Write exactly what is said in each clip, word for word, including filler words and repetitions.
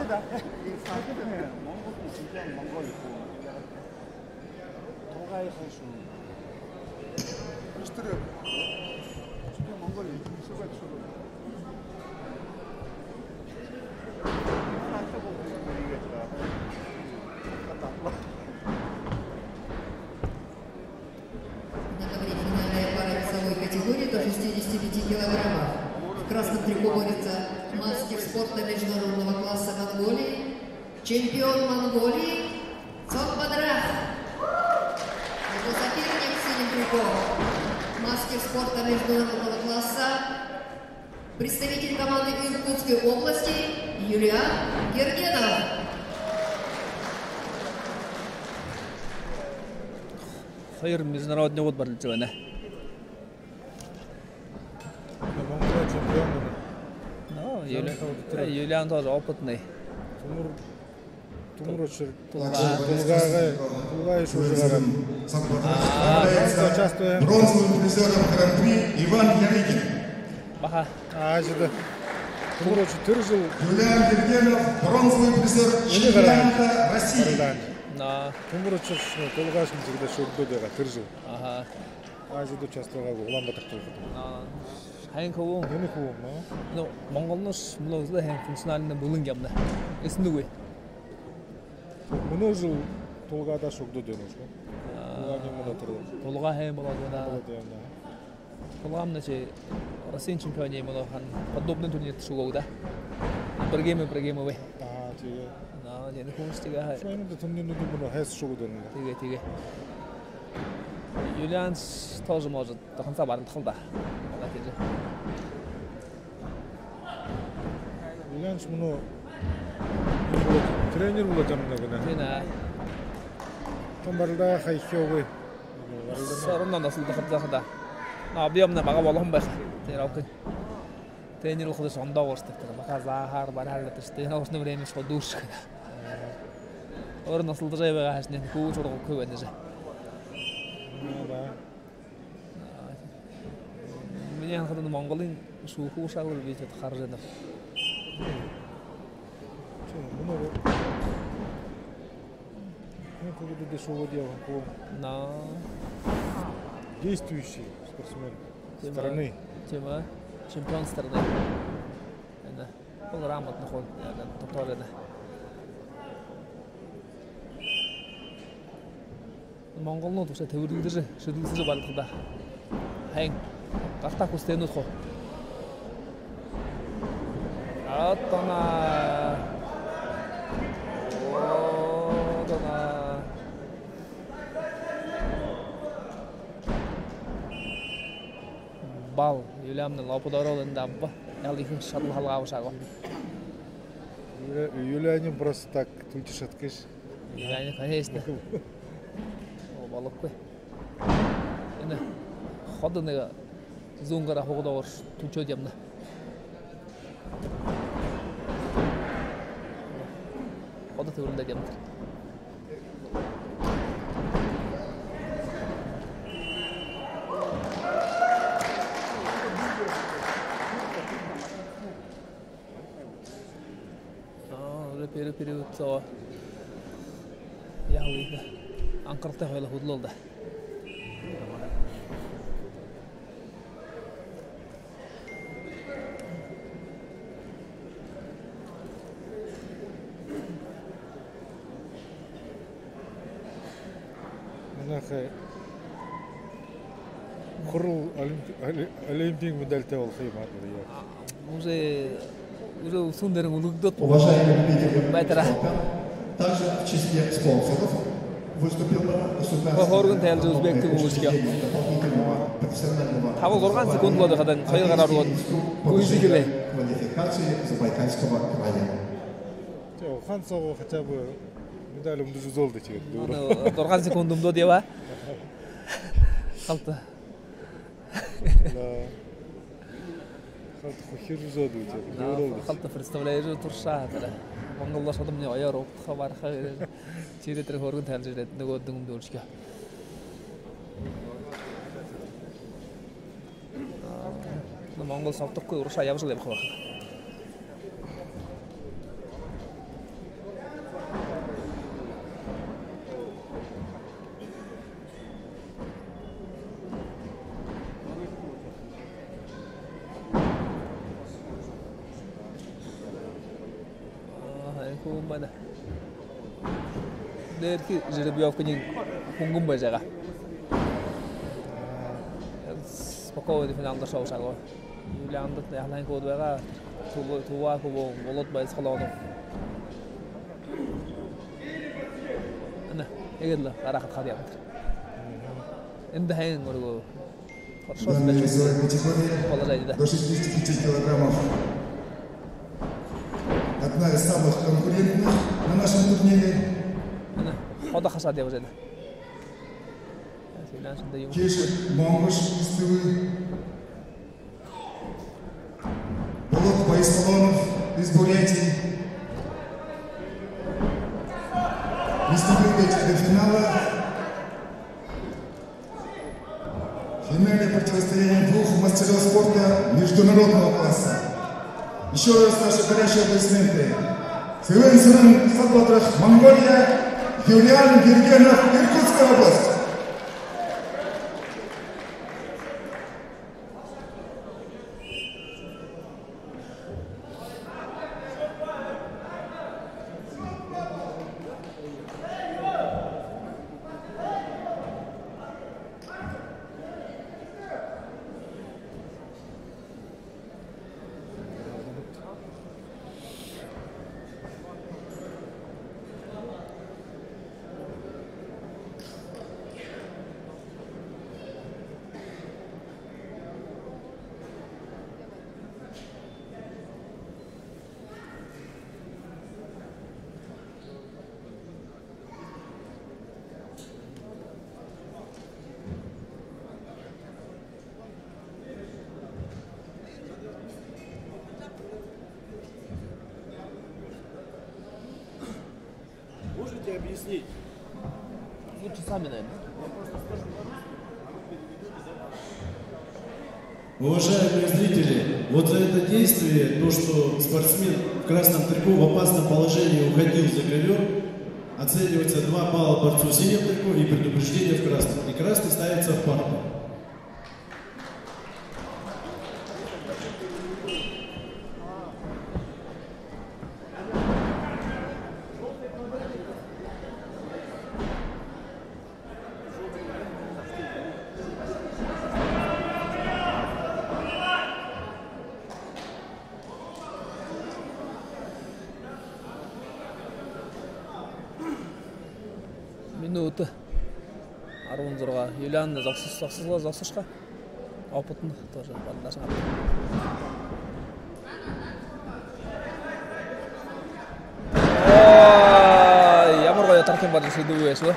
Монголдо сэнтэн Монголи хуу. Тулгай хуу шуу. Мистер. Монголи шуу. Финальная пара весовой категории до шестидесяти пяти килограммов. В красном трико борется мастер спорта международного класса Монголии, чемпион Монголии Цотбадрах. Его соперник в синем трико, мастер спорта международного класса, представитель команды Иркутской области Юлиан Гергенов. Хоёр международнигууд барилдажа байна. Монголой чемпион байна. Но, Юли-, Юлиан тоже опытный. Түмэр, түмэр учир. Тулгай. Тулгай, тулгай шуужа гараһан. Участвуем. Бронзовым призёром Гран-при Иван Ярыгин. Баха. Азида. Түмэр учир, тэрэ жэл. Юлиан Гергенов, бронзовый призёр чемпионата России. Но. Түмэр учир, тулгай шэнжигдэ шүрдөө байгаа тэрэ жэл. Аха. Азида участвовал, Улаан-Баатарта байхада. А, һайн хүбүүн. Энэ хүбүүн, а? Ну, монголнууд мүнөө үзэхэ һайн функциональна бүлэг юм даа. Эсэндэ үгы. Мүнөө жэл тулгайда шүрдөө дэнэ шүү. А, тулгай юм даа тэрэ. Тулгай һайн болоод байна. Болоод байна. Тулгаймнай Россиин чемпион юм болоо һаань, подобный турнирта шүүгээ даа. Ибрагим Ибрагимовай. А, тиигээ. Но, энэ хүбүүн тиигээ. Шоонда турнирнууд мүнөө һайса шүүгээ дэнэ. Тиигээ, тиигээ. Юлианс тоже может до конца барилдаха л даа. Юлианс мүнөө тренер болоод ябана гэнэ. Тиимэ. Тон барилдаа һайхагүй. Барилдаа. Сорон насалдахада хада. Но, объёмнай бага болоһон байха. Тренировка. Тренер болоходо ондоо ууштагтай. Баха заагаар бараалдаа штэ. Тренировочное время шууд дүүршэхэ. Өөрөө насалдажа байгаа һаашни хүбүүн шуургагүйб байна жэ. Ну да. Минии һанахада, Монголой шүүхэ ушаагүй би тиигээд хаража байнаб. Тиимэ, мүнөө. Ну, куда ты шүүгээд ябаһан хүбүүн? Но. Действующий спортсмен страны. Тиимэ. Чемпион страны. Энэ. Ол грамотно хуу, э, тогтоорой даа. Монголнууд үшөө тэбэрилдэжэ, шэдэлдэжэ барилдаха даа. Һайн. Гартаа хүсэтэй нүгөө. Атана. Атана. Бал. Юлиамнай лопудорол эндэ абба. Яал ехэ шадал халгаа абашаагүй. Юля-, Юлианин просто так түлэжэ шадахагүйш. Юлианин, конечно. О, болохогүй. Энэ ходо нэгэ зүүн гараа хугадаа орш түлэжэ ябана. Ходо тэбэрилдээд ябана. Аа, уже пере-, перевод соо. Яа, үгы. Анхаралтай хоолой хүдэлөөл даа. Манайхи хурал олимпи-, оли-, олимпиин медальтай болохо юм аа, яа. Уже, уже үсэндэрэн үлэгдөөд. Уважаемые любители байтараа. Также в числе спонсоров выступила государственная... Хурган тайлжа үзбэгты, гүйлшэхэ. Дополнительного профессионального... Табан-зургаан секунд болоод байхада хоёр гараа үргөөд гүйжэ эхилээ. Квалификации Забайкальского края. Тээ, ухаан соогоо хотя бы медаль үмдэжэ үзөөл даа, тиигээд. Манай зургаан секунд үмдөөд ябаа. Халта. Да. Халта хүхиржэ үзөөд үгы. Да, дүүрөөл даа. Халта представляешь, туршаа тэрэ. Монголдо шадамни оёор угтаха бараха. Тиигээд тэрэ хурган тайлжа ерээд, нүгөөдэнь үмдүүлшэхэ. Монгол согтохогүй, урагшаа ябажал ябаха байха. Хүн байна. Дээрхи жеребьёвкын хүнгэн байжа байгаа. Спокойно финалда ошоошоогоо. Юлиандад яһалан хүүд байгаа. Тува, Тува хүбүүн Болот Баясхалонов. Ана, эгээл гарахад хад ябаад. Эндэ хэн өөрөө. Хорошо себя чувствует. Положение, да. До шестидесяти пяти килограммов. Одна из самых конкурентных на нашем турнире. Ана, ходо хашаад ябажа байна. Финал шэнэ юм. Кешир Монгуш из Тывы. Болот Баясхалонов из Бурятии. Приступим до финала. Финальное противостояние двух мастеров спорта международного класса. Ещё раз наши горячие аплодисменты. Сэлэн Сэрэн, Хадбаатар, Монголия, Юлиан Гергенов, Иркутская область. Можете объяснить? Лучше сами, наверное. Уважаемые зрители, вот за это действие, то, что спортсмен в красном трико в опасном положении уходил за ковёр, оценивается два балла борцу в синем трико и предупреждение в красном. И красный ставится в партер. Минута арбан зургаа. Юлиан зогсо-, зогсо-, зогсошохо. Опытно тоже поддержал. Ой, ямар гоё Тархим Баржа шэдүүгээ шүү.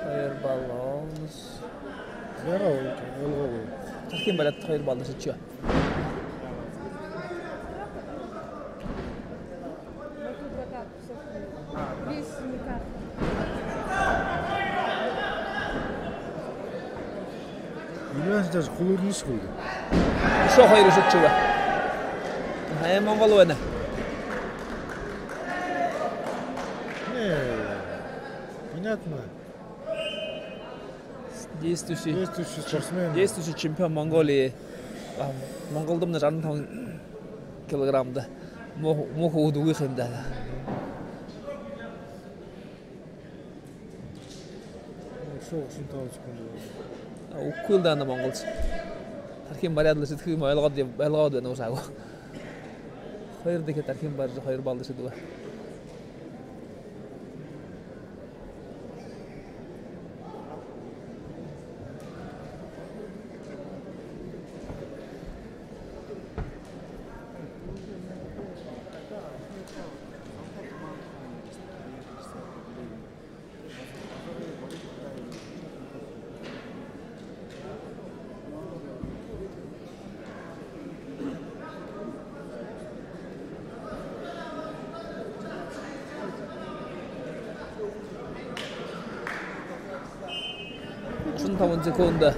Хоёр балл олнос. Яра, ой, ой, ой. Тархим бариад хоёр балл шэдэшөө. Юлиан даже хүлөөрнэш хүлдэ. Үшөө хоёр шэдэшөө. Хай Монгол байна. Не, понятно. Действующий, действующий спортсмен, действующий чемпион Монголии. А, Монголдо мэнэ жаран табан килограммда. Муу, муу хүүд үгы юм даа. Үшөө гушан табан секунд. А, үгы л даа, ана монголшо. Тархим бариад лэ шэдэхэ юм ойлгоод, ойлгоод байна ушаагүй. Хоёрдохи Тархим Баржа хоёр балл шэдүүгээ. Гушан табан секунда.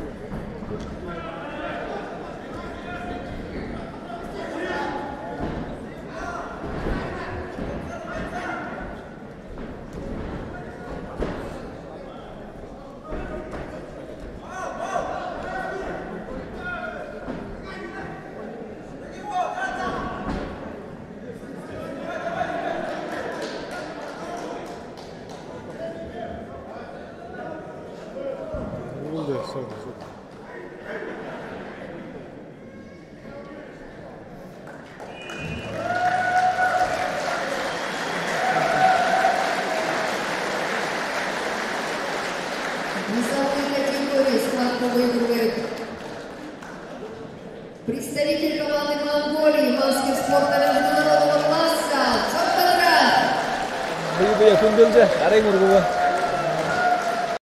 Высокой категории схватку выигрывает представитель команды Монголии, мастер спорта международного класса Чорбатрат. Бэе бэеэ хүндэлжэ, арай мүргэбэ.